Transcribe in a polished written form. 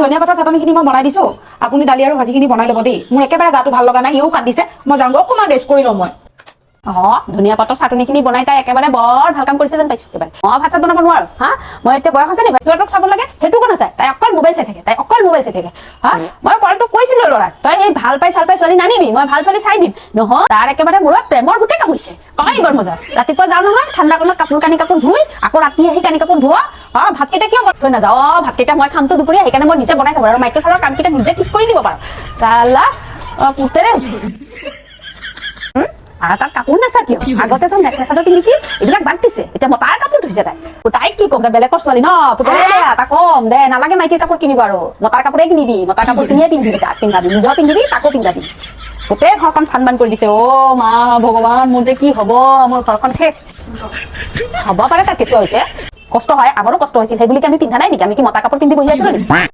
ধনিয়া পাতৰ চাটনিখিনি মই বনাই দিছোঁ, আপুনি দালি আৰু ভাজিখিনি বনাই ল'ব দেই। মোৰ একেবাৰে গাটো ভাল লগা নাই, সিও কান্দিছে। মই যাওঁগৈ, অকণমান ৰেষ্ট কৰি লওঁ মই। অ, ধনিয়া পাতৰ চাটনিখিনি বনাই তাই একেবাৰে বৰ ভাল কাম কৰিছে যেন পাইছো একেবাৰে। মই ভাত চাত বনাব নোৱাৰো? হা, মই এতিয়া বয়স আছে নি? চোৱাটোক চাব লাগে, সেইটো কোনে চাই? তাই অকল মোবাইল চাই থাকে, তাই অকল মোবাইল চাই থাকে। হা, মই পৰাটোক কৈছিলো, ল'ৰাক, তই এই ভাল পাই চাল পাই ছোৱালী নানিবি, মই ভাল ছোৱালী চাই দিম। নহয়, তাৰ একেবাৰে মূৰত প্ৰেমৰ ভূতে কামুৰিছে। কয় বৰ মজা। ৰাতিপুৱা যাওঁ নহয়, ঠাণ্ডা কণত কাপোৰ কানি কাপোৰ ধুই, আকৌ ৰাতি আহি কানি কাপোৰ ধোৱা। অ, ভাতকেইটা কিয় থৈ নাযাওঁ? অ, ভাতকেইটা মই খামতো দুপৰীয়া, সেইকাৰণে মই নিজে বনাই খাব আৰু মাইকেল ফালৰ কামকেইটা নিজে ঠিক কৰি দিব পাৰো। চালা অ, পুতেৰে হৈছে। আৰু তাত কাপোৰ নাচা কিয়? আগতে চব মেখেলা চাদৰ পিন্ধিছিল, এইবিলাক বাদ দিছে, এতিয়া মতাৰ কাপোৰ ধুইছে তাই। তাইক কি ক'ম? তাই বেলেগৰ ছোৱালী ন, পুতেৰে বেয়া। তাক কম দে, নালাগে মাইকীৰ কাপোৰ কিনিব আৰু মতাৰ কাপোৰে কিনিবি, মতাৰ কাপোৰ কিনিয়ে পিন্ধিবি, তাক পিন্ধাবি, নিজৰ পিন্ধিবি, তাকো পিন্ধাবি। গোটেই ঘৰখন থান বান কৰি দিছে। অ' মা ভগৱান, মোৰ যে কি হ'ব, মোৰ ঘৰখন শেষ হ'ব পাৰে। তাত কেঁচুৱা হৈছে, কষ্ট হয়, আমাৰো কষ্ট হৈছিল। সেই বুলি কি আমি পিন্ধা নাই নেকি? আমি কি মতা কাপোৰ পিন্ধি বহি আছিলো নেকি?